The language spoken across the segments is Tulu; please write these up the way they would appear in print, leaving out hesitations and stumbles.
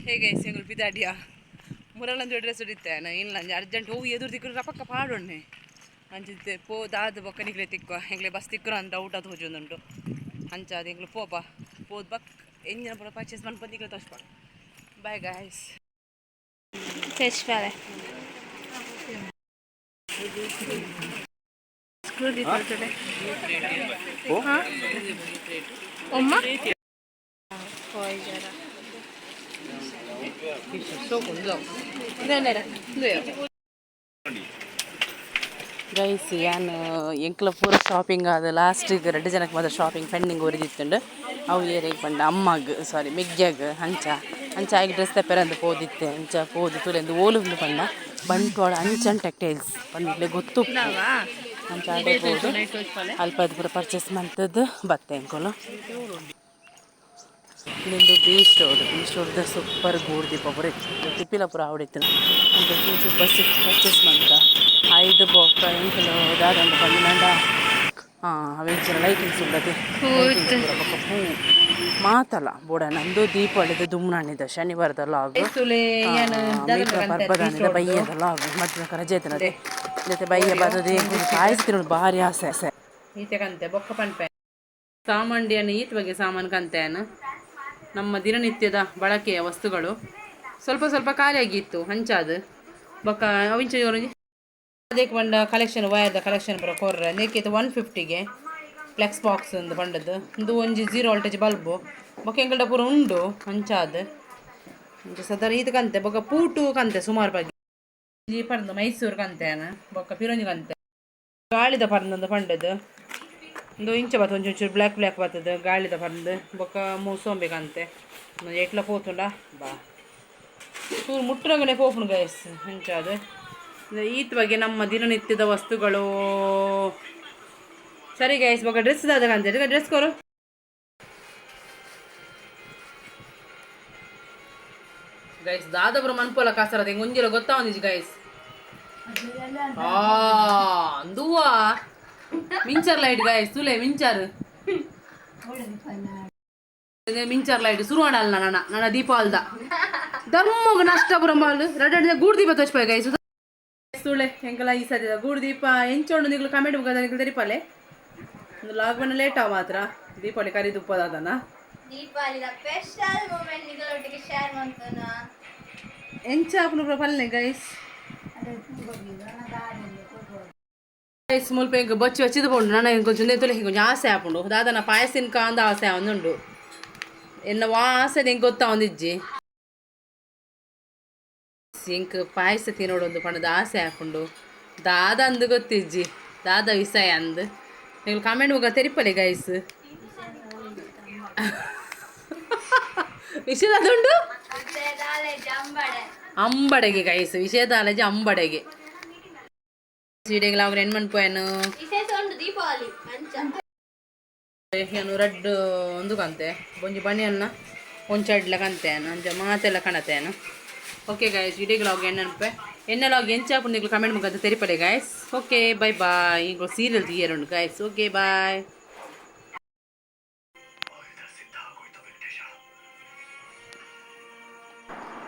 ಹೇಗೆ ಎಂಗುಲು ಪಿದಾಡಿಯಾ ಮುರಳಂದು ಡ್ರೆಸ್ ಇತ್ತೆ ಇಲ್ಲ ಅರ್ಜೆಂಟ್ ಹೋಗಿ ಎದುರು ತಿಕ್ಕರು ರಪಕ್ಕ ಪಾಡೊಣ್ಣೆ ಅಂಚಿತ್ತೆ ಪೋ ದಾದ ಬೊಕ್ಕ ನಿಕ್ಲೆ ತಿಕ್ಕುವ ಎಂಗ್ಲೆ ಬಸ್ ತಿಕ್ಕರು ಅಂತ ಡೌಟ್ ಅದು ಹೋಜೊಂದುಂಟು ಅಂಚಾದ ಎಂಗ್ಲು ಪೋಪ ಪೋದ್ ಬಕ್ ಎಂಜಿನ ಪೂರ ಪರ್ಚೇಸ್ ಮನ್ಪೊಂದು ನಿಕ್ಲೆ ತೋಚ್ಪ. Bye guys. ಫೆಸ್ಟಿವಲ್ ಒಮ್ಮ ಗೈಸ್, ಯಾನ್ ಎಂಕ್ಲ ಪೂರ ಶಾಪಿಂಗ್ ಆದ ಲಾಸ್ಟಿಗೆ ರಡ್ಡ್ ಜನಕ್ಕೆ ಮಾತ್ರ ಶಾಪಿಂಗ್ ಪೆಂಡಿಂಗ್ ಒರಿದಿತ್ತುಂಡು. ಅವು ಏರೆಗ್ ಪಂಡ ಅಮ್ಮಗ್, ಸಾರಿ, ಮೆಗ್ಯಗ್. ಅಂಚ ಅಂಚ ಆಯ್ಗ್ ಡ್ರೆಸ್ ತೆಪ್ಪೆರಂದು ಪೋದಿತ್ತೆ. ಅಂಚ ಪೋದು ತುಲೆಂದು ಓಲುಂದು ಪಂಡ ಬಂಟ್ವಾಳ ಅಂಚನ್ ಟೆಕ್ಸ್ಟೈಲ್ಸ್ ಪಂಡ್ಲೆ ಗೊತ್ತು. ಅಂಚ ಆಡೆ ಪೋದು ಅಲ್ಪ ಪೂರ ಪರ್ಚೇಸ್ ಮಂತದ್ದು ಬತ್ತೆ ಎಂಕುಲು. ಇಂದು ಬೀಚ್ ರೋಡ್, ಬೀಚ್ ರೋಡ್ದ ಸೂಪರ್ ಗೂಡ್ದೀಪ ಪೂರ ಇತ್ತು. ತಿಪ್ಪಿಲ ಪೂರ ಆವಡಿತ್ತು. ಅಂಚ ಚೂಚು ಬಸ್ ಪರ್ಚೇಸ್ ಮಂತ ಐದು ಬೊಕ್ಕ ಎಂಕುಲು ದಾದಂತ ಪಂಡ ಅವೆಂಚಿನ ಲೈಟಿಂಗ್ಸ್ ಉಂಡತೆ, ಬೊಕ್ಕ ಪೂ ಮಾತಲ್ಲ ಬೋಡ. ನಂದು ದೀಪಾವಳಿದ ದುಮ್ನಾಣಿದ ಶನಿವಾರದ ಲಾಗ್, ಪರ್ಬದಾನಿದ ಬಯ್ಯದ ಲಾಗ್. ಮಧ್ಯಾಹ್ನ ರಜೆ ಐತನದೆ ಜೊತೆ ಬಯ್ಯ ಬದದೆ ಪಾಯಸ ತಿನ್ನೋದು ಭಾರಿ ಆಸೆ ಆಸೆ. ಈತೆ ಕಂತೆ ಬೊಕ್ಕ ಪನ್ಪೆ ಸಾಮಾಂಡಿಯನ್ನು ಈತ ಬಗ್ಗೆ ಸಾಮಾನು ಕಂತೆಯನ್ನು ನಮ್ಮ ದಿನನಿತ್ಯದ ಬಳಕೆಯ ವಸ್ತುಗಳು ಸ್ವಲ್ಪ ಸ್ವಲ್ಪ ಖಾಲಿಯಾಗಿತ್ತು. ಹಂಚಾದು ಬೊಕ್ಕ ಅವಿಂಚ ಅದಕ್ಕೆ ಪಂಡ ಕಲೆಕ್ಷನ್ ವೈರ್ದ ಕಲೆಕ್ಷನ್ ಪೂರ ಕೊರ್ರೆ. ನೆಕ್ಕಿತ್ತು 150ಗೆ ಫ್ಲೆಕ್ಸ್ ಬಾಕ್ಸ್ ಒಂದು ಪಂಡದ್ದು. ಒಂದು ಒಂಜಿ ಜೀರೋ ವೋಲ್ಟೇಜ್ ಬಲ್ಬು. ಬೊಕ್ಕ ಎಂಕಲ್ಡ ಪೂರ ಉಂಡು. ಅಂಚಾದ್ ಅಂಚ ಸದರ ಈತ ಕಂತೆ. ಬೊಕ್ಕ ಪೂಟು ಕಂತೆ ಸುಮಾರು ಬಗ್ಗೆ ಒಂಜಿ ಪರ್ಂದ್ ಮೈಸೂರು ಕಂತೆನ. ಬೊಕ್ಕ ಪಿರೊಂಜಿ ಕಂತೆ ಗಾಳಿದ ಪರ್ಂದ್ ಪಂಡದ್ದು. ಒಂದು ಇಂಚ ಬತ್ತ ಒಂಚೂರು ಒಂಚೂರು ಬ್ಲ್ಯಾಕ್ ಬ್ಲ್ಯಾಕ್ ಬರ್ತದೆ ಗಾಳಿದ ಪರ್ಂದ್. ಬೊಕ್ಕ ಮೂಸೊಂಬೆ ಕಂತೆ ಎಟ್ಲ ಪೋತುಂಡ ಬಾ ಚೂರು ಮುಟ್ಟುನಗನೆ ಪೋಪುಂಡು ಗೈಸ್. ಅಂಚಾದ ಈತ ಬಗ್ಗೆ ನಮ್ಮ ದಿನನಿತ್ಯದ ವಸ್ತುಗಳು. ಸರಿ ಗೈಸ್, ಬೊಕ್ಕ ಡ್ರೆಸ್ ದಾದ ಕಂತೆ ಡ್ರೆಸ್ ಕೊರು. ಗೈಸ್, ದಾದಪುರ ಮನ್ಪೋಲ ಕಾಸರದ ಒಂಜಿಲ ಗೊತ್ತಾವಂದಿಜಿ ಗೈಸ್. ಆ ಅಂದುವಾ ಮಿಂಚರ್ ಲೈಟ್ ಗೈಸ್, ತುಲೆ ಮಿಂಚರ್ ಮಿಂಚರ್ ಲೈಟ್ ಶುರು ಮಾಡಲ್ಲ. ನನ್ನ ನನ್ನ ದೀಪಾವಳಿದ ಧರ್ಮಗ್ ನಷ್ಟ ಬರಂಬಾಲ್ ರಡ್ಡ ಗೂಡು ದೀಪ ತೋಚ್ಪಾಯ ಗೈಸ್. ತುಳೆ ಎಂಕಲ ಈ ಸದ್ಯದ ಗೂಡು ದೀಪ ಎಂಚೋಂಡು ನಿಗ್ಲು ಕಮೆಂಟ್ ಮುಖಾಂತರ ನಿಗ್ಲು ತೆರಿಪಾಲೆ. ಒಂದು ಲಾಗ್ ಬಣ್ಣ ಲೇಟ್ ಆವ ಮಾತ್ರ ದೀಪಾವಳಿ ಕರಿ ತುಪ್ಪದಾದನ. ದೀಪಾವಳಿದ ಸ್ಪೆಷಲ್ ಮೂಮೆಂಟ್ ನಿಗಳೊಟ್ಟಿಗೆ ಶೇರ್ ಮಾಡ್ತಾನ. ಎಂಚ ಆಪುನ ಪಲ್ಲೆ ಗೈಸ್. ಗೈಸ್, ಮುಲ್ಪ ಎಂಕ್ ಬೊಚ್ಚಿ ಬಚ್ಚಿದ ಪೋಂಡು. ನನ್ನ కొంచెం ತುಲೆ కొంచెం ಆಸೆ ಆಪುಂಡು. ದಾದನ ಪಾಯಸ ತಿನ್ಕ ಅಂದ ಆಸೆ ಆವೊಂದುಂಡು. ಎನ್ನ ವಾ ಆಸೆ ಎಂಕ್ ಗೊತ್ತಾವೊಂದಿಜ್ಜಿ. ಎಂಕ್ ಪಾಯಸ ತಿನ್ನೋಡೊಂದು ಪಂಡದ ಆಸೆ ಆಪುಂಡು. ದಾದ ಅಂದು ಗೊತ್ತಿಜ್ಜಿ, ದಾದ ವಿಷಯ ಅಂದ್ ನೀವು ಕಾಮೆಂಟ್ ಮುಗ ತೆರಿಪಲೆ ಗೈಸ್. ವಿಷಯ ಅದುಂಡು ಅಂಬಡೆಗೆ ಗೈಸ್, ವಿಷಯದಾಲಜಿ ಅಂಬಡೆಗೆ ಸೀಡೆಗೆ ಅವ್ರು ಎನ್ ಮನ್ಪೋಯನು. ವಿಶೇಷ ಉಂಡು ದೀಪಾವಳಿ ಅಂಚ. ಏನು ರಡ್ಡ್ ಒಂದು ಕಂತೆ ಒಂಜಿ ಬನಿಯನ್ನ ಒಂಚಡ್ಲ ಕಂತೆ ಅಂಚ ಮಾತೆಲ್ಲ ಕಣತೇನು. ಓಕೆ ಗಾಯ್ಸ್, ಇಡೀ ಲಾಗ್ ಎಣ್ಣೆ ಎಣ್ಣೆ ಲಾಗ್ ಎಂಚಾಪು ನಿಗ್ಲು ಕಮೆಂಟ್ ಮುಖಾಂತರ ತೆರಿಪಲೆ ಗಾಯ್ಸ್. Okay, bye bye. ಈಗ ಸೀರಿಯಲ್ తీಯರುಂಡು ಗಾಯ್ಸ್. Okay, bye.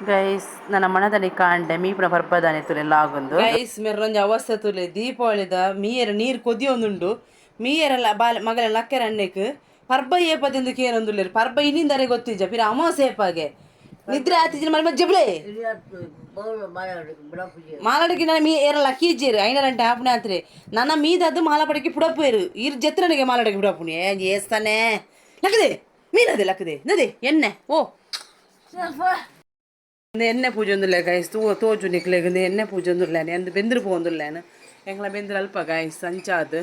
Guys, ನನ್ನ ಮನದಲ್ಲಿ ಕಾಂಡೆ ಮೀಪುನ ಪರ್ಬದಾನೆ ತುಲೆ ಲಾಗೊಂದು. ಗೈಸ್, ಮೆರೊಂಜಿ ಅವಸ್ಥೆ ತುಲೆ. ದೀಪಾವಳಿದ ಮೀಯರ ನೀರು ಕೊದಿಯೊಂದುಂಡು. ಮೀಯರೆಲ್ಲ ಬಾಲೆ ಮಗಲ ಲಕ್ಕೆರ ಅಣ್ಣೆಕ್ ಪರ್ಬ ಏಪದೆಂದು ಕೇನೊಂದುಲ್ಲೆರ್. ಪರ್ಬ ಇನ್ನಿಂದರೆ ಗೊತ್ತಿಜ್ಜ ಪಿರ ಅಮಾವಾಸ್ಯೆ ಏಪಾಗೆ ನಿದ್ರೆ ಆತಿಜಿನ ಮನೆ ಜಬ್ಳೆ ಮಾಲಾಡಿಗೆ. ನನ್ನ ಮೀ ಏರ ಲಕ್ಕೀಜೇರು ಐನರಂಟೆ ಹಾಪುನೆ ಆತ್ರೆ. ನನ್ನ ಮೀದದ್ದು ಮಾಲಪಡಿಕೆ ಪುಡಪ್ಪೇರು ಇರ್ ಜತ್ರನಿಗೆ ಮಾಲಾಡಿಗೆ ಪುಡಪ್ಪುನಿ ಏಸ್ತಾನೆ ಲಕ್ಕದೆ ಮೀನದೆ ಲಕ್ಕದೆ ನದೆ ಎಣ್ಣೆ ಓ ಎಣ್ಣೆ ಪೂಜೆ ಒಂದುಲ್ಲೆ ಗೈಸ್. ತೂ ತೋಜು ನಿಕ್ಲೆಗ್ ಎಣ್ಣೆ ಪೂಜೆ ಒಂದುಲ್ಲೇನೆ ಎಂದ್ ಬೆಂದ್ರು ಪೋಂದುಲ್ಲೇನು. ಎಂಕ್ಲ ಬೆಂದ್ರು ಅಲ್ಪ ಗೈಸ್. ಅಂಚಾದ್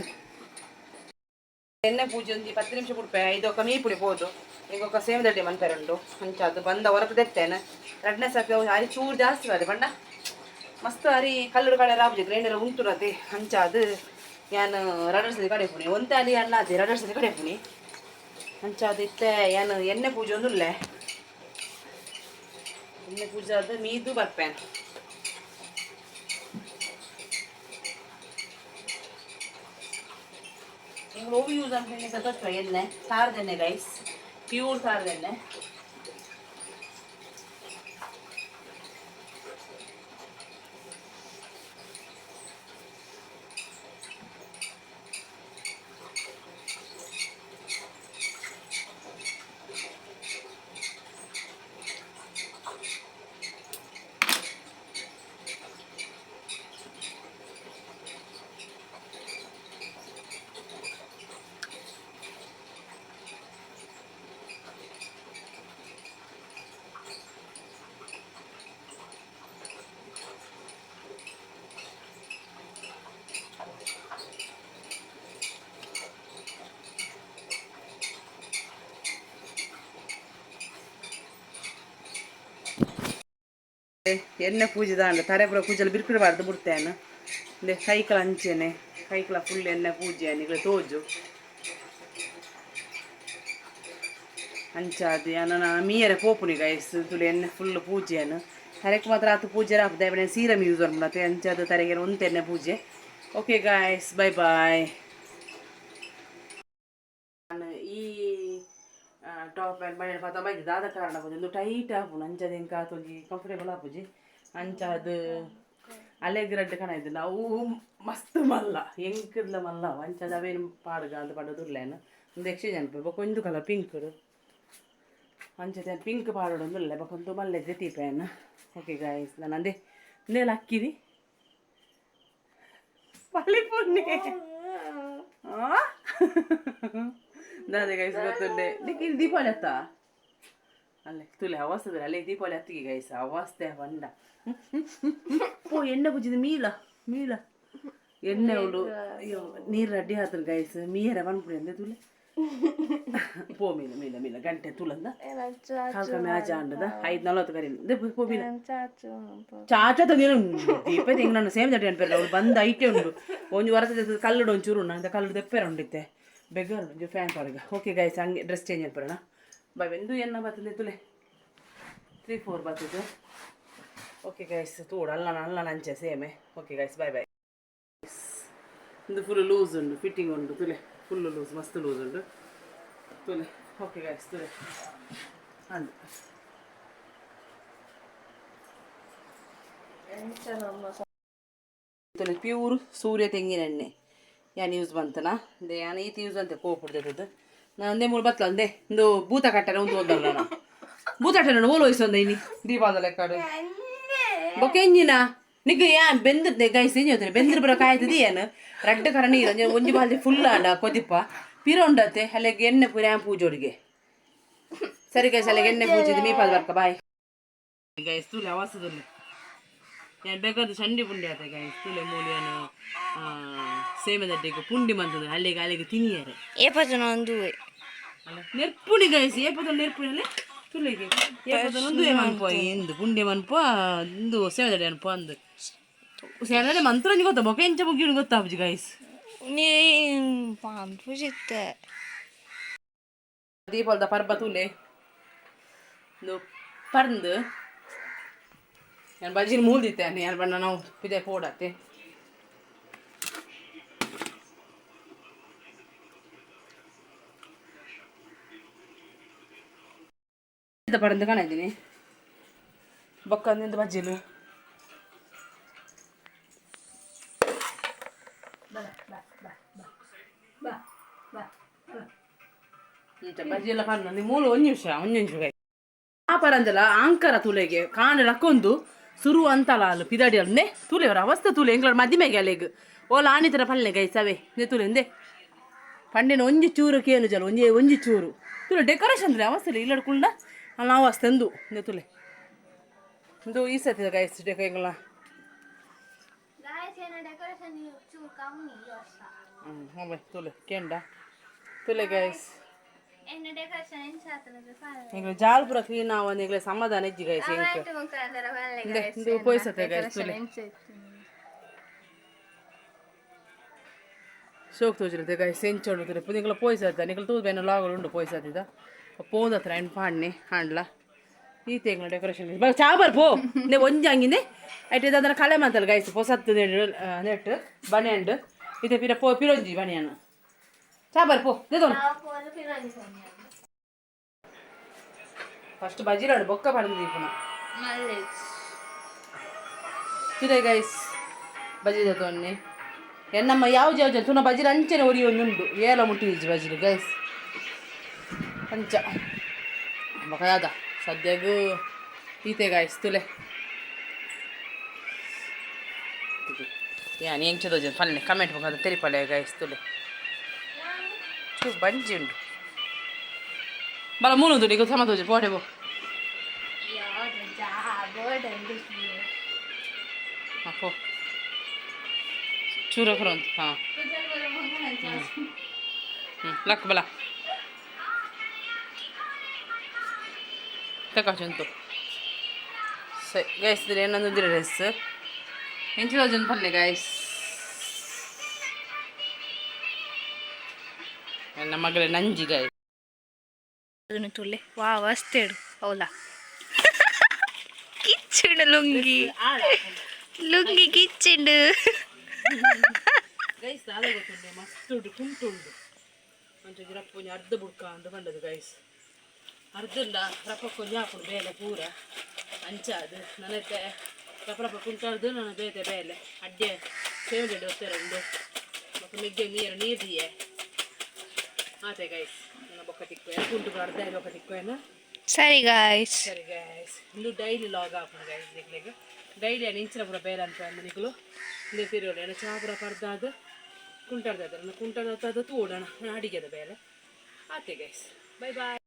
ಎಣ್ಣೆ ಪೂಜೆ ಒಂದು 10 ನಿಮಿಷ ಬುಡ್ಪೆ. ಇದೊಕ್ಕ ಮೀಪುಡಿ ಪೋದು ಇಂಗೊಕ್ಕ ಸೇಮ್ ದಡ್ಡಿ ಮನ್ಪೆರುಂಡು. ಅಂಚಾದ್ ಬಂದ ಹೊರತು ದೆತ್ತೇನೆ. ರಡ್ನೇ ಸರ್ತಿ ಅರಿ ಚೂರು ಜಾಸ್ತಿ ಅದೇ ಪಂಡ ಮಸ್ತ್ ಅರಿ ಕಲ್ಲುಡು ಕಡೆ ರಾಬುಜಿ ಗ್ರೈಂಡರ್ ಉಂಟುರತೆ. ಅಂಚಾದ್ ಯಾನ್ ರಡ್ಡ್ ಸತಿ ಕಡೆ ಪುಣಿ ಒಂತೆ ಅಲ್ಲಿ ಅಲ್ಲ ಅದೇ ರಡ್ಡ್ ಸತಿ ಕಡೆ ಪುಣಿ. ಅಂಚಾದ್ ಇತ್ತೆ ಯಾನ್ ಎಣ್ಣೆ ಪೂಜೆ ಒಂದುಲ್ಲೆ. ಎಣ್ಣೆ ಪೂಜೆ ಆದ್ ಮೀದು ಬರ್ಪೇನೆ. ಎಂಗ್ಲು ಒವು ಯೂಸ್ ಅನ್ಪೆನೆ ಸತೋಚ ಎಣ್ಣೆ ಸಾರದೆಣ್ಣೆ ಗೈಸ್, ಪ್ಯೂರ್ ಸಾರದೆಣ್ಣೆ. ಎಣ್ಣೆ ಪೂಜೆ ದಾಂಡ ತರೆ ಪೂರ ಕೂಜಲ್ ಬಿರ್ಕಿಡ ಬಾರ್ದು ಬಿಡ್ತೇನೆ. ಇಂದೆ ಕೈಕಲ ಅಂಚೆನೆ, ಕೈಕಲ ಫುಲ್ ಎಣ್ಣೆ ಪೂಜೆ ನಿಗ್ಲೆ ತೋಜು. ಅಂಚಾದ್ ಯಾನ ಮೀಯರೆ ಪೋಪುನಿ ಗೈಸ್. ತುಲೆ ಎಣ್ಣೆ ಫುಲ್ ಪೂಜೆಯನ್ನು. ತರೆಕ್ ಮಾತ್ರ ಆತು ಪೂಜೆ ಆಪುದ, ಸೀರಮ್ ಯೂಸ್ ಮಾಡ್ತೆ. ಅಂಚಾದ್ ತರೆಗೆ ಒಂತೆ ಎಣ್ಣೆ ಪೂಜೆ. Okay guys, bye bye. ನಾನು ಈ ಟಾಪ್ ಆ್ಯಂಡ್ ಬನಿಯನ್ ಪತ ಬೈದು ದಾದ ಕಾರಣ ಪೂಜೆ ಒಂದು ಟೈಟ್ ಆಪುಂಡು. ಅಂಚಾದ್ ಎಂಕ್ ಆತೊಂಜಿ ಕಂಫರ್ಟೇಬಲ್ ಆಪುಜಿ. ಅಂಚಾದ್ ಅಲೆಗ್ ರಡ್ಡ್ ಕಣ ಇದ್ದಿಲ್ಲ, ಅವು ಮಸ್ತ್ ಮಲ್ಲ, ಎಂಕ್ಲ ಮಲ್ಲ. ಅಂಚಾದ್ ಅವೇನು ಪಾಡ್ಗ ಅಂದ್ ಪಂಡದುಲ್ಲೇನು. ಒಂದು ಎಕ್ಸ್ಚೇಂಜ್ ಅನ್ಪು. ಬೊಕ ಒಂದು ಕಲರ್ ಪಿಂಕ್. ಅಂಚತೆ ಪಿಂಕ್ ಪಾಡೊಡೊಂದುಲ್ಲೆ. ಬೊಕ ಒಂದು ಮಲ್ಲೆ ದೆತ್ತೀಪೇನ್. ಓಕೆ ಗಾಯ್ಸ್, ನಾನು ಅಂದೆ ಇಂದೆಲ್ಲ ಅಕ್ಕಿರಿ ಪಲಿಪುನ್ನೆ ದಾದೆ ಗೈಸ್ ಗೊತ್ತುಂಡೆ ನಿಕ್? ಇದು ದೀಪಾವಳಿ ಅತ್ತ ಅಲ್ಲೇ ತುಲೆ ಅವಸ್ಥೆ ಅಲ್ಲೇ. ದೀಪಾವಳಿ ಅತ್ತಿಗೆ ಗೈಸ್, ಅವಸ್ಥೆ ಬಂಡ. ಪೋ, ಎಣ್ಣೆ ಪೂಜಿದ ಮೀಲ ಮೀಲ ಎಣ್ಣೆ ಉಂಡು. ಅಯ್ಯೋ, ನೀರು ರೆಡಿ ಆತನ ಗೈಸ್. ಮೀಯರ ಪನ್ಪುಡಿ ಅಂದೆ. ತುಲೆ ಪೋ, ಮೀಲ ಮೀಲ ಮೀಲ. ಗಂಟೆ ತುಲಂದ ಕಾಲ್ ಕಮ್ಮಿ ಆಜ ಅಂಡದ 5:40 ಕರಿ. ಪೋ ಮೀಲ. ಚಾಚ ತಂದಿನ ದೀಪ ತಿಂಗ್ ನಾನು ಸೇಮ್ ದಟ್ಟಿ ಅನ್ಪೆಲ್ಲ. ಅವಳು ಬಂದ ಐಟೆ ಉಂಡು. ಒಂಜಿ ವರಸದ ಕಲ್ಲುಡು ಒಂಚೂರು ಉಂಡು ಅಂತ ಕಲ್ಲುಡು ದೆಪ್ಪೆರ ಉಂಡಿತ್ತೆ. ಬೆಗ್ಗರ್ ಒಂಜಿ ಫ್ಯಾನ್ ಪಾಡ್ಗ. ಓಕೆ ಗೈಸ್, ಹಂಗೆ ಡ್ರೆಸ್ ಚೇಂಜ್ ಅನ್ಪರಣ. ಬೈ. ಎಂದು ಎನ್ನ ಬರ್ತದೆ ತುಲೆ, 3 4 ಬರ್ತದೆ. ಓಕೆ ಗೈಸ್, ತೋಡು ಅಲ್ಲ ಅಲ್ಲ ನಂಚೆ ಸೇಮೆ. Okay guys, bye bye. ಇದು ಫುಲ್ ಲೂಸ್ ಉಂಡು, ಫಿಟ್ಟಿಂಗ್ ಉಂಡು. ತುಲೆ, ಫುಲ್ ಲೂಸ್, ಮಸ್ತ್ ಲೂಸ್ ಉಂಡು ತುಲೆ. ಓಕೆ ಗೈಸ್, ತುಲೆ ಅಂದು ತುಲೆ. ಪ್ಯೂರ್ ಸೂರ್ಯ ತೆಂಗಿನ ಎಣ್ಣೆ ಯಾನ್ ಯೂಸ್ ಬಂತನಾ ಅಂದೆ. ಯಾನ್ ಈತ ಯೂಸ್ ಅಂತೆ ಕೋಪುಡ್ದದ್ದು. ನಾನು ಒಂದೇ ಮೂರು ಬತ್ತಲ ಅಂದೆ. ಒಂದು ಭೂತ ಕಟ್ಟರೆ ಒಂದು ಓದಲ್ಲ. ನಾನು ಭೂತ ಕಟ್ಟರೆ ಓಲು ವಯಸ್ಸೊಂದ ಇನಿ ದೀಪಾದ ಲೆಕ್ಕಾಡು. ಬೊಕ ಎಂಜಿನ ನಿಗ್ ಯಾನ್ ಬೆಂದದ್ದೆ ಗೈಸ್? ಎಂಜಿ ಹೋದ್ರೆ ಬೆಂದ್ರ ಬರ ಕಾಯ್ತದೆ. ಏನು ರಡ್ಡ್ ಕರ ನೀರು ಒಂಜಿ ಒಂಜಿ ಬಾಲ್ದಿ ಫುಲ್ ಆಂಡ ಕೊದಿಪ್ಪ ಪಿರ ಉಂಡತ್ತೆ. ಅಲ್ಲಿಗೆ ಎಣ್ಣೆ ಪೂರ ಯಾನ್ ಪೂಜೋಡಿಗೆ. ಸರಿ ಗೈಸ್, ಅಲ್ಲಿಗೆ ಎಣ್ಣೆ ಪೂಜಿದ್ದು ಮೀಪಾದ ಬರ್ಕ. Bye guys. ತುಲೆ ಅವಸದಲ್ಲಿ ಯಾನ್ ಬೇಕಾದ ಚಂಡಿ ಪುಂಡಿ ಆತ ಗೈಸ್. ತುಲೆ ಮೂಲು ಯಾನು ಸೇಮೆದಡ್ಡಿಗೆ ಪುಂಡಿ ಮಂತದ. ಅಲ್ಲಿಗೆ ಅಲ್ಲಿಗೆ ತಿನಿಯರೆ. ಏಪತನ ಒಂದುವೆ. ಅಲ್ಲ, ನೆರ್ಪುಣಿ ಗೈಸ್. ಏಪದ ನೆರ್ಪುಣಿ ಅಲ್ಲೇ ತುಲೆಗೆ ಏಪದ ಒಂದುವೆ ಮನ್ಪ ಎಂದು ಪುಂಡಿ ಮನ್ಪ ಇಂದು ಸೇಮೆದಡ್ಡಿ ಅನ್ಪ ಅಂದು. ಸೇಮೆದಡ್ಡಿ ಮಂತ್ರ ಒಂಜಿ ಗೊತ್ತಾ? ಬೊಕ ಎಂಚ ಮುಗಿಯುಡು ಗೊತ್ತಾಪುಜಿ ಗೈಸ್. ನೀ ಪನ್ಪುಜಿತ್ತೆ. ದೀಪಾವಳಿದ ಪರ್ಬ ತೂಲೆ. ಇಂದು ಪರ್ಂದ್ ಯಾನ್ ಬಜಿನ್ ಮೂಲ್ದಿತ್ತೆ. ಯಾನ್ ಬಣ್ಣ ನಾವು ಪಿದೆ ಪೋಡತ್ತೆ. ಪರಂದು ಕಾಣ ಇದ್ದೀನಿ. ಬೊಕ್ಕ ಅಂದಿಂದ ಬಜ್ಜಿಲು ಬಜ್ಜಿ ಎಲ್ಲ ಪರ್ನ ಮೂಲು. ಒಂದು ನಿಮಿಷ, ಒಂದು ನಿಮಿಷ. ಆ ಪರಂದಲ ಆಂಕರ ತುಲೆಗೆ ಕಾಣ ಲಕ್ಕೊಂದು ಸುರು ಅಂತಲ ಅಲ್ಲ ಪಿದಾಡಿ ಅಲ್ಲೇ ತುಲೆ ಅವರ ಅವಸ್ಥೆ ತುಲೆ. ಎಂಗ್ಲ ಮದಿಮೆಗೆ ಅಲೆಗ್ ಓಲ ಆನಿ ತರ ಪಲ್ಲೆ ಗೈಸ್. ಅವೇ ನೆ ತುಲೆ ಎಂದೆ ಪಂಡಿನ ಒಂಜಿ ಚೂರು ಕೇನು ಜಲ ಒಂಜಿ ಒಂಜಿ ಚೂರು ತುಲೆ. ಡೆಕೋರೇಷನ್ ತುಲೆ ಅವಸ್ಥೆ ಇಲ್ಲಡ್ ಕುಳ್ಳ ಅಲ್ಲ ಅವಸ್ಥೆ ಅಂದು ನೆ ತುಲೆ. ಇಂದು ಈ ಸತಿ ಗೈಸ್ ಡೆಕೋ ಎಂಗ್ಲ. ಗಾಯ್ಸ್, ಏನ ಡೆಕೋರೇಷನ್ ಚೂರು ಕಮ್ಮಿ ಈ ವರ್ಷ. ಹ್ಞೂ, ತುಲೆ ಕೆಂಡ ತುಲೆ ಗೈಸ್. ಎನ್ನ ಡೆಕೋರೇಷನ್ ಎಂಚ ಆತನ? ಎಂಗ್ಲ ಜಾಲ್ ಪೂರ ಕ್ಲೀನ್ ಆವಂದು ಎಂಗ್ಲ ಸಮಾಧಾನ ಇಜ್ಜಿ ಗೈಸ್. ಎಂಕ್ ಇಂದೆ ಇಂದು ಪೋಯ್ಸತ್ತೆ ಗೈಸ್. ತುಲೆ ಶೋಕ್ ತೋಜಿರುತ್ತೆ ಗೈಸ್. ಎಂಚ ಉಂಡು ತುಲೆ. ಪುದಿಂಗ್ಲ ಪೋಯ್ಸತ್ತ ನಿಕಲ್ ತೂದು ಬೇನ ಲಾಗಲು ಉಂಡು. ಪೋಯ್ಸತ್ತಿದ ಪೋಂದತ್ರ ಐನ್ ಪಾಡ್ನೆ ಹಾಂಡ್ಲ. ಈ ತಿಂಗಳ ಡೆಕೋರೇಷನ್ ಬಾ ಚಾಬರ್ ಪೋ ನೆ ಒಂಜಿ ಹಂಗಿಂದೆ ಐಟ್ ಅದನ್ನ ಕಳೆ ಮಂತಲ್ಲ ಗೈಸ್. ಪೊಸತ್ತು ನೆಟ್ ಬನೆಂಡ್ ಇದೆ ಪಿರ ಪೋ ಪಿರೊಂಜಿ ಬನಿಯನ್ ಚಾಬರ್ ಪೋ ದೇದೋನು. ಫಸ್ಟ್ ಬಜಿರಾಡು ಬೊಕ್ಕ ಪಡೆದು ದೀಪುನ ತಿರೆ ಗೈಸ್. ಬಜಿದ ತೊನ್ನೆ ಎನ್ನಮ್ಮ ಯಾವ ಯಾವ ತುನ ಬಜಿರ ಅಂಚನೆ ಒರಿ ಒಂದುಂಡು. ಏಲ ಮುಟ್ಟಿ ಬಜಿರು ಗೈಸ್. ಅಂಚ ಬೊಕ ಯಾದ ಸದ್ಯಗ್ ಈತೆ ಗಾಯ್ಸ್. ತುಲೆ ಯಾನ್ ಎಂಚ ತೋಜ ಪಲ್ಲೆ ಕಮೆಂಟ್ ಬೊಕ ತೆರಿಪಲೆ ಗಾಯ್ಸ್. ತುಲೆ ಚೂರು ಬಂಜಿ ಉಂಡು. ಬಲ ಮೂಲು ನಿಗು ಸಮ ತೋಜ ಪೋಟೆ ಬೋ. ಹಾಂ ಪೋ ಚೂರು ಕೊರೊಂದು. ಹಾಂ ಹ್ಞೂ ಲಕ್ ಬಲ ತಕ ಚುಂತು. ಸರಿ ಗೈಸ್, ಏನೊಂದು ಡ್ರೆಸ್ ಎಂಚ ಜನ ಪಲ್ಲೆ ಗೈಸ್. ನನ್ನ ಮಗಳ ನಂಜಿ ಗೈಸ್. ಅದನ್ನು ತುಲೆ ವಾ ವಸ್ತೇಡು ಹೌದಾ? ಕಿಚ್ಚುಂಡು ಲುಂಗಿ, ಲುಂಗಿ ಕಿಚ್ಚುಂಡು. ಗೈಸ್, ದಾದ ಗೊತ್ತುಂಡೆ, ಮಸ್ತ್ ಉಂಟು, ಕುಂಟು ಉಂಡು. ಅಂಚ ರಪ್ಪ ಒಂಜಿ ಅರ್ಧ ಬುಡ್ಕ ಅಂತ ಪಂಡದು ಗೈಸ್. ಅರ್ಧಲ್ಲ ರಪ್ಪಕ್ಕೆ ಒಂಜಿ ಹಾಪುಂಡು ಬೇಲೆ ಪೂರ. ಅಂಚ ಅದು ನನಗೆ ರಪ್ಪ ರಪ್ಪ ಕುಂಟಾರ್ದು ನನ್ನ ಬೇತೆ ಬೇಲೆ ಅಡ್ಡೆ ಸೇವೆ ಒತ್ತಾರೆ ಉಂಡು. ಮತ್ತು ಮೆಗ್ಗೆ ನೀರು ನೀರು ದಿಯೆ ಆತೆ ಗೈಸ್. ನನ್ನ ಬೊಕ್ಕ ತಿಕ್ಕು ಕುಂಟು ಅರ್ಧ ಬೊಕ್ಕ ತಿಕ್ಕು. ಸರಿ ಗಾಯ್ಸ್. ಸರಿ ಗೈಸ್, ಇಂದು ಡೈಲಿ ಲಾಗ್ ಹಾಪುಂಡು ಗೈಸ್. ನಿಕ್ಲೆಗ್ ಡೈಲಿ ಇಂಚಿನ ಪೂರ ಬೇಲೆ ಅಂತ ನಿಕುಲು ಇಂದೇ ತಿರುಗಲು. ಎನ್ನ ಚಾ ಪೂರ ಪರ್ದಾದ್ ಕುಂಟಾರ್ದ ನನ್ನ ಕುಂಟಾರ್ದ ತೂಡೋಣ ನನ್ನ ಅಡಿಗೆದ ಬೇಲೆ ಆತೆ ಗೈಸ್. Bye bye.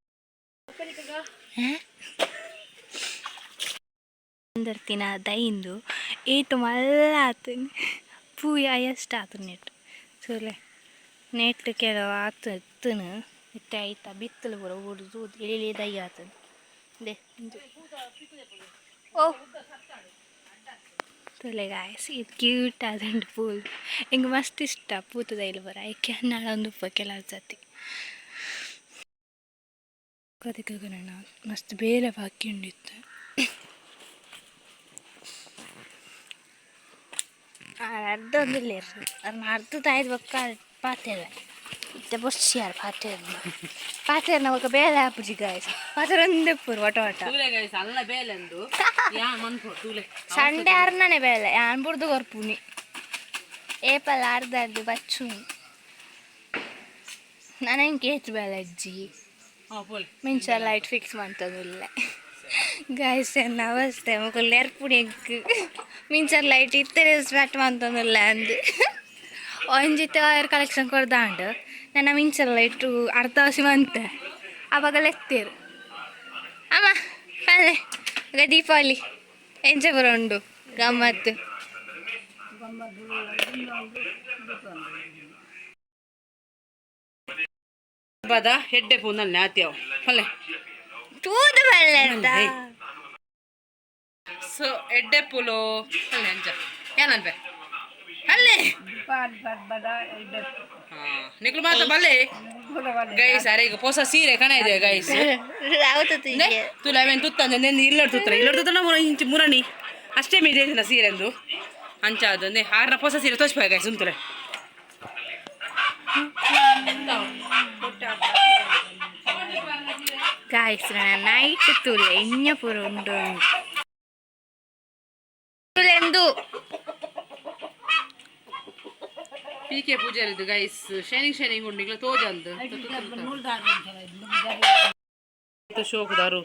ಅಂದರ್ತಿನ ದೈಂದು ಏತು ಮಲ್ಲ ಆತನ್ ಪೂಯ ಎಷ್ಟು ಆತು ನೆಟ್ ಸೋಲೆ ನೆಟ್ ಕೆಲವು ಆತು ಎತ್ತನು ಇತ್ತೆ ಐತ ಬಿತ್ತಲು ಪೂರ ಊಡುದು ಎಳಿ ದೈ ಆತನು ದೆ ಇಂದು. ಓ ತುಲೆ ಗಾಯ್ಸ್, ಇದು ಕ್ಯೂಟ್ ಆದಂಡು ಪೂಲ್. ಎಂಕ್ ಮಸ್ತ್ ಇಷ್ಟ ಪೂತ ದೈಲು ಪೂರ. ಐಕೆ ನಾಳೊಂದು ಉಪ್ಪ ಕೆಲವು ಸತಿ ಕದಿಕ ಮಸ್ತ್ ಬೇಲೆ ಬಾಕಿ ಉಂಡಿತ್ತು. ಅರ್ಧ ಒಂದಿಲ್ಲ, ಅರ್ನ ಅರ್ಧ ತಾಯ್ದು ಬೊಕ್ಕ ಪಾತೆರ ಇತ್ತೆ ಬೊರ್ಚಿಯಾರ್ ಪಾತೆರ್ ಪಾತೆರ್ನ ಬೊಕ್ಕ ಬೇಲೆ ಆಪುಜಿ ಗಾಯ್ಸ್. ಪಾತೆರ ಒಂದೇ ಪೂರ್ ವಟ ವಟ. ತೂಲೆ ಗೈಸ್, ಅಲ್ಲ ಬೇಲೆಂದು ಯಾ ಮನ್ಪು ತೂಲೆ. ಸಂಡೆ ಅರ್ನನೆ ಬೇಲೆ ಯಾನ್ ಬುಡ್ದು ಕೊರ್ಪುನಿ. ಏಪಲ ಅರ್ಧ ಅರ್ಧ ಬಚ್ಚುನಿ. ನಾನು ಕೇಚ್ ಬೇಲೆ ಅಜ್ಜಿ. ಹಾಂ ಪೋಲೆ. ಮಿಂಚ ಲೈಟ್ ಫಿಕ್ಸ್ ಮಂತೊಂದುಲ್ಲೆ ಗಾಯ್ಸ್. ಎನ್ನ ಅವಸ್ಥೆ ಮೊಕುಲು ನೆರ್ಪುಡಿ ಎಂಕ್ ಮಿಂಚರ್ ಲೈಟ್ ಇತ್ತರೆ ಸ್ಟಾರ್ಟ್ ಮಂತೊಂದುಲ್ಲೆ ಅಂದ್. ಒಂಜಿತ್ತೆ ವೈರ್ ಕಲೆಕ್ಷನ್ ಕೊರ್ದಾಂಡ್. ನನ್ನ ಮಿಂಚರ್ ಲೈಟು ಅರ್ಧ ಹಸಿ ಮಂತೆ ಅವಾಗ ಲೆತ್ತೇರು. ಅಮ್ಮ ಅಲ್ಲೇ ಈಗ ದೀಪಾವಳಿ ಎಂಚ ಪೂರ ಉಂಡು ಗಮ್ಮತ್ತು? ಬದ ಹೆಡ್ಡೆ ಪೂನಲ್ಲಿ ಆತ್ಯಾವ ಪಲ್ಲೆ. ತೂದು ಬಲ್ಲೆ ಅಂತ. ಸೊ ಎಡ್ಡೆ ಪುಲು ಅಲ್ಲೇ ಅಂಚ ಏನನ್ಪೆ ಅಲ್ಲೇ. ನಿಕ್ಲು ಮಾತ ಬಲ್ಲೆ ಗೈಸ್. ಅರೆ ಈಗ ಹೊಸ ಸೀರೆ ಕಣ ಇದೆ ಗೈಸ್. ತುಲ ಅವೇನು ತುತ್ತ ನೆಂದು ಇಲ್ಲಡ್ ತುತ್ತರ ಇಲ್ಲಡ್ ತುತ್ತ ಮುರ ಇಂಚು ಮುರಣಿ ಅಷ್ಟೇ ಮೀದೆ ಸೀರೆ ಅಂದು ಅಂಚ. ಅದು ಆರ್ನ ಹೊಸ ಸೀರೆ ತೋಚ್ಪ ಗೈಸ್ ಉಂತುಲೆ. ಗಾಯ್ಸ್, ನೈಟ್ ತೂಲೆ ಇഞ്ഞ ಪೂರ ಉಂಡು ತುಲೆಂದು. ಪಿ ಕೆ ಪೂಜಾರಿದ್ದು ಗೈಸ್. ಶೈನಿಂಗ್ ಶೈನಿಂಗ್ ಉಂಡು ನಿಕ್ಲ ತೋಜಂದು ಶೋಕುದಾರು.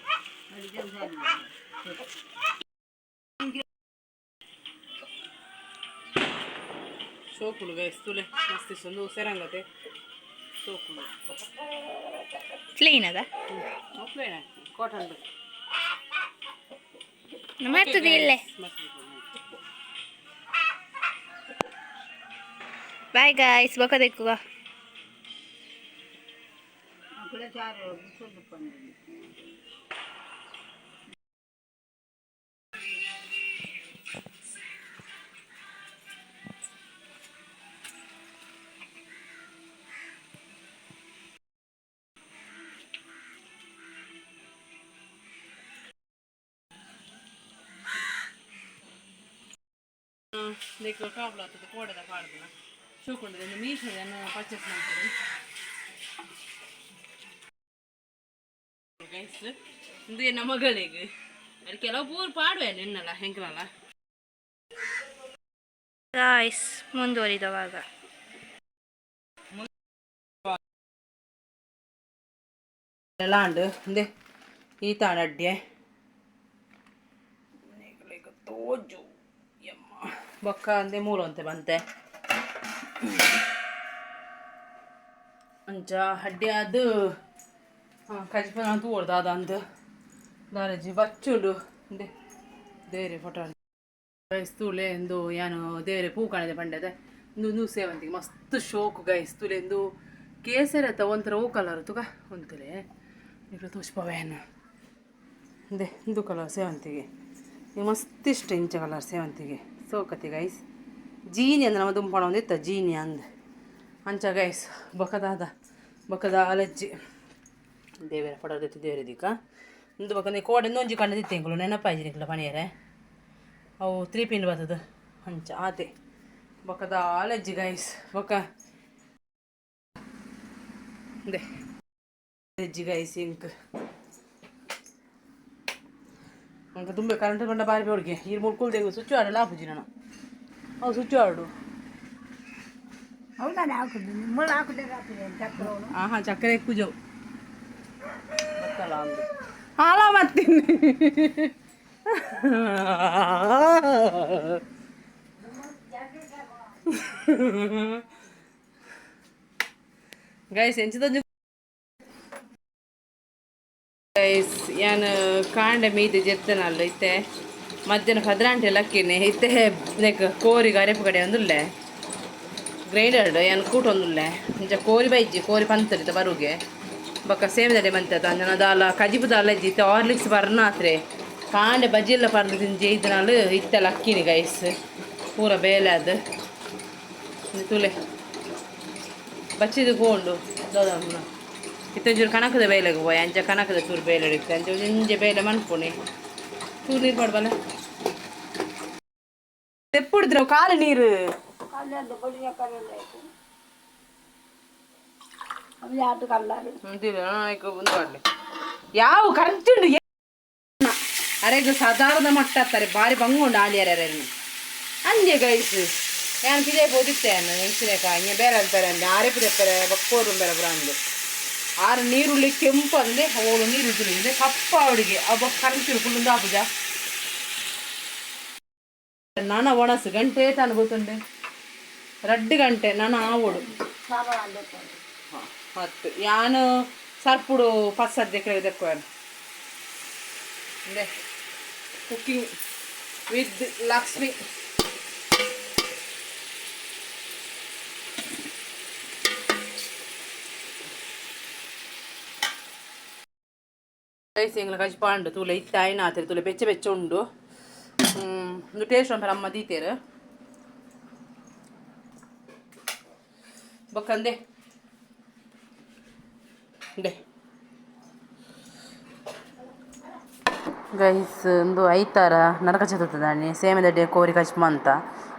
ಶೋಕುಲು ಗೈಸ್ ತುಲೆ ಮಸ್ತ್ ಇಷ್ಟೊಂದು ಸೆರಂಗತೆ ಶೋಕುಲು. ಪ್ಲೇನ್ ಅದ. ಕಾಟನ್. ಮತ್ತದು ಇಲ್ಲೇ. ಬಾಯ್ ಗಾಯ್ಸ್, ಬೊಕ ದೆಕ್ಕುವ. ನಿಕ್ಲು ಕಾಬ್ಲ ಆಗ್ತದೆ ಕೋಡೆದ ಪಾಡ್ದನ ಶೋಕುಂಡದ ಮೀಶೋ ಪರ್ಚೇಸ್ ಮಾಡ್ತಾರೆ ಗೈಸ್. ಇಂದು ಎನ್ನ ಮಗಳಿಗೆ ಅದು ಕೆಲವು ಪೂರ್ ಪಾಡುವೆ ನಿನ್ನಲ್ಲ ಹೆಂಕಲಲ್ಲ. ಗಾಯ್ಸ್, ಮುಂದುವರಿದವಾಗ. ಎಲ್ಲ ಇಂದೆ ಈ ತಾಣ ಅಡ್ಡೆ ತೋಜು ಯಮ್ಮ ಬೊಕ್ಕ ಅಂದೆ ಮೂಲು ಅಂತೆ ಬಂತೆ. ಅಂಚ ಅಡ್ಡೆ ಅದು ಕಜಿಪ ನಾನು ತೂವೊಡ್ದು ಅದು ಅಂದು ದಾರೆಜಿ ಬಚ್ಚುಂಡು. ಇಂದೆ ದೇರೆ ಫೋಟೋ ಗೈಸ್ ತೂಲೆ. ಇಂದು ಯಾನು ದೇವರೆ ಪೂ ಕಾಣಿದೆ ಪಂಡೆದೆ. ಇಂದು ಇಂದು ಸೇವಂತಿಗೆ ಮಸ್ತ್ ಶೋಕು ಗೈಸ್ ತೂಲೆ. ಇಂದು ಕೇಸರಿ ಅತ್ತ ಒಂಥರ ಹೂ ಕಲರ್ ತುಗ ಒಂತುಲೆ ನಿಕ್ಲು ತೋಚ್ಪವೇನು. ಇಂದೆ ಇಂದು ಕಲರ್ ಸೇವಂತಿಗೆ. ನೀವು ಮಸ್ತ್ ಇಷ್ಟ ಇಂಚ ಕಲರ್ ಸೇವಂತಿಗೆ ಸೋಕತಿ ಗೈಸ್. ಜೀನಿ ಅಂದ್ರೆ ನಮ್ಮ ದುಂಪಣ ಒಂದಿತ್ತ ಜೀನಿ ಅಂದ್ ಅಂಚ ಗೈಸ್. ಬೊಕದಾದ ಬೊಕದ ಅಲಜ್ಜಿ ದೇವರ ಪಡೋದೈತಿ ದೇವರ ದಿಕ್ಕ ಇಂದು ಬೊಕ ಕೋಡೆ ಒಂಜಿ ಕಂಡದಿತ್ತೆ ಎಂಕುಲು ನೆನಪಾಯ್ಜಿ ನಿಕ್ಲ ಪಣಿಯರೆ. ಅವು ತ್ರೀ ಪಿನ್ ಬರ್ತದ ಅಂಚ ಆತೆ. ಬೊಕದ ಅಲಜ್ಜಿ ಗೈಸ್. ಬೊಕ ದೆ ಅಜ್ಜಿ ಗೈಸ್. ಇಂಕ್ ಅಂಕ ತುಂಬ ಕರೆಂಟ್ ಬಂಡ ಬಾರಿ ಬೇಡಿಗೆ. ಈ ಮುಳ್ಕುಲ್ ತೆಗು ಸ್ವಿಚ್ ಆಡಲ್ಲ ಆಪುಜಿ ನಾನು ಅವು ಸ್ವಿಚ್ ಆಡು. ಆಹಾ, ಚಕ್ಕರೆ ಕುಜವು ಹಾಲ ಮತ್ತೀನಿ. Guys, ಎಂಚದ guys? ಯಾನ್ ಕಾಂಡೆ ಮೀದೆ ಜೆತ್ತನಲ್ಲ ಇತ್ತೆ ಮಧ್ಯಾಹ್ನ ಪದ್ರಾಂಟೆ ಲಕ್ಕಿನಿ. ಇತ್ತೆ ನೆಕ್ ಕೋರಿಗೆ ಅರೆಪು ಕಡೆ ಒಂದುಲ್ಲೆ ಗ್ರೈಂಡರ್ ಯಾನ್ ಕೂಟೊಂದುಲ್ಲೆ. ಇಂಚ ಕೋರಿ ಬೈಜಿ ಕೋರಿ ಪಂತರಿತ ಬರುಗೆ ಬೊಕ್ಕ ಸೇಮದಡೆ ಮಂತದ ಅಂಜನ ದಾಲ ಕಜಿಪು ದಾಲ ಇಜ್ಜಿ. ಇತ್ತೆ ಹಾರ್ಲಿಕ್ಸ್ ಬರ್ನಾತ್ರೆ ಕಾಂಡೆ ಬಜ್ಜಿಲ್ಲ ಪರ್ದು ತಿಂಜಿ ಇದ್ದನಾಲು ಇತ್ತೆ ಲಕ್ಕಿನಿ ಗೈಸ್. ಪೂರ ಬೇಲೆ ಅದು ತುಲೆ ಬಚ್ಚಿದು ಕೊಂಡು ದಾದ. ಇತ್ತೆ ಒಂಚೂರು ಕಣಕದ ಬೇಲೆಗೆ ಪೋಯ್ ಅಂಚ ಕಣಕದ ಚೂರು ಬೇಲೆ ಇತ್ತೆ ಅಂಚ ಒಂಜೆ ಬೇಲೆ ಮನ್ಪುಣಿ. ಚೂರು ನೀರು ಪಾಡ್ಬಲ್ಲ ತೆಪ್ಪುಡಿದ್ರೆ ಕಾಲು ನೀರು. ಯಾವ ಕರೆಕ್ಟ್ ಉಂಡು ಅರೆಗ್ ಸಾಧಾರಣ ಮಟ್ಟ ಅತ್ತಾರೆ ಬಾರಿ ಬಂಗುಂಡು ಆಳಿಯರ ಅಂಜೆ ಗೈಸ್. ಯಾನ್ ಪಿದೆ ಪೋದಿತ್ತೆ ಎಂಚಿನೇಕ ಇಂಗೆ ಬೇರೆ ಅಂತಾರೆ ಆರೆ ಪಿದೆಪ್ಪರೆ ಬಕ್ಕೋರು ಬೇರೆ ಬ್ರಾಂಡ್ ಆರು ನೀರುಳ್ಳಿ ಕೆಂಪು ಅಂದೆ ಅವಳು ನೀರು ತುಳಿದೆ ಕಪ್ಪ ಅವಳಿಗೆ ಅಬ್ಬ ಕರೆಂಟ್ ಫುಲ್ ಆಪುಜ. ನಾನ ಒಣಸು ಗಂಟೆ ತಾನು ಗೊತ್ತುಂಡೆ ರಡ್ಡು ಗಂಟೆ ನಾನು ಆವೋಡು ಹತ್ತು ಯಾನು ಸರ್ಪುಡು ಪಸ್ಸದ್ದೆ ದೆಕ್ಕು. Cooking with Lakshmi. Rice ಎಂಗ್ಲ ಕಜ್ Pandu ತೂಲೆ ಇತ್ತ ಆಯ್ನಾತ್ರಿ ತೂಲೆ ಬೆಚ್ಚ ಬೆಚ್ಚ ಉಂಡು. ಒಂದು ಟೇಸ್ಟ್ ಒಂಥರ ಅಮ್ಮ ದೀತೇರು ಬೊಕ್ಕಂದೆ ದೆ ಗೈಸ್. ಒಂದು ಐತಾರ ನರಕ ಚತುರ್ಥಿ ಸೇಮೆದಡ್ಡೆ ಕೋರಿ ಕಚ್ಮ ಅಂತ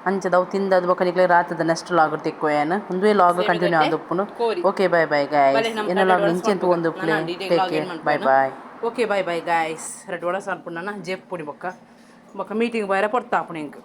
ಅಂಚದವು ತಿಂದದು ಬೊಕ್ಕ ನಿಕ್ಲೆ ರಾತ್ರಿದ ನೆಕ್ಸ್ಟ್ ಲಾಗ್ ತಿಕ್ಕೋಯನ್. ಒಂದುವೇ ಲಾಗ್ ಕಂಟಿನ್ಯೂ ಆದುಪ್ಪುನು. Okay, bye bye guys. ಏನ ಲಾಗ್ ಇಂಚೆಂತು ಒಂದು play. Take care, bye bye. Okay, bye bye guys. ರಡ್ಡು ಒಳ ಸಾಲ್ಪುಂಡನ ಜೆಪ್ಪುಡಿ. ಬೊಕ್ಕ ಬೊಕ್ಕ ಮೀಟಿಂಗ್ ಬೈರ ಪೊರ್ತಾಪುಣಿ ಎಂಕ್.